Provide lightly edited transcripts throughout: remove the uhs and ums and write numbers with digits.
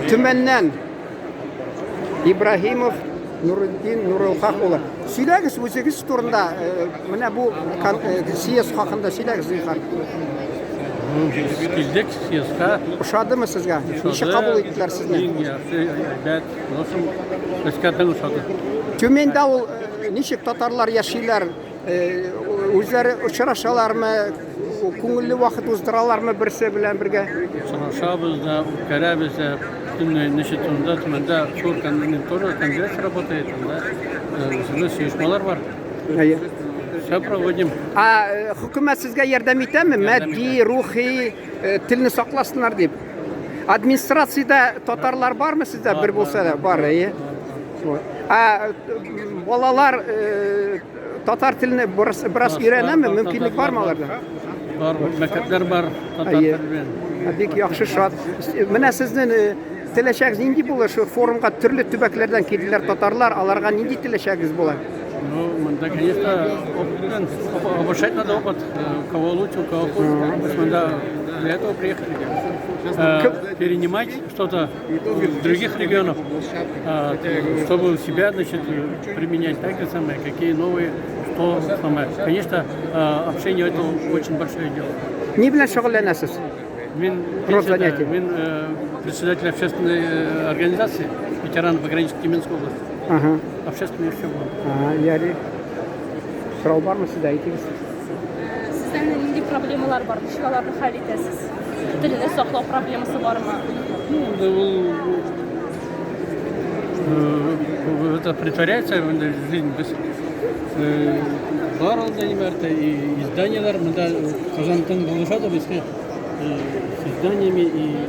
Төмәннән Ибраһимов Нуруддин Нурулхак улы. Сөйләгез үзегез турында, менә бу съезд хакында сөйләгез, зинһар. Килдек съездга. Ошадымы сезгә? Ничек кабул иттеләр сезне? Иң яхшы, әйбәт. Нашым Мәскәүдән ошады. Тюменьдә ул ничек татарлар яшиләр? Үзләре очрашалармы? Күңелле вакыт уздыралармы берсе белән бергә? Очрашабыз да, үткәрәбез дә. Бөтенләй ничек турында Төмәндә шул тоже конгресс работает, анда үзебез оешмалар бар. Әйе. Все проводим. А хөкүмәт сезгә ярдәм итәме? Матди, рухи, телне сакласыннар дип. Администрациядә татарлар бармы сездә? Бер булса да бар, әйе. А балалар татар телене бераз, бераз өйрәнәме? Мөмкинлек бармы аларда? Бар, мәктәпләр бар татар Әйе. теле белән. Бик яхшы, шат. Менә сезнең теләчәгез нинди булыр? Шу форумга төрле төбәкләрдән килделәр татарлар, аларга нинди теләчәгез була? Ну, монда, конечно, опыт белән, обобщать надо опыт, у кого лучше, у кого хуже. Мы монда для этого приехали. Перенимать что-то из других регионов, чтобы у себя, значит, применять так же самое, какие новые, что самое. Конечно, общение это очень большое дело. Ни белән шөгыльләнәсез? Мин, Род занятий. Мин председатель общественной организации ветеранов пограничной Тюменской области. Ага. Общественный все было. Ага, ярый. Сорау бармы сездә? Әйтегез. Сездә нинди проблемалар бар? Ничек аларны хәл итәсез? Телне саклау проблемасы бармы? Ну, да, ул, это притворяется в жизнь без бар ул да и изданиелар монда Казандан булыша да безгә с изданиями и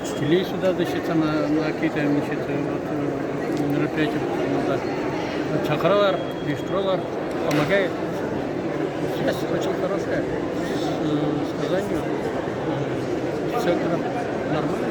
учителей сюда, значит, на какие-то, значит, вот, мероприятия монда чакыралар, оештыралар, помогает. Связь очень хорошая с Казанью. Все нормально.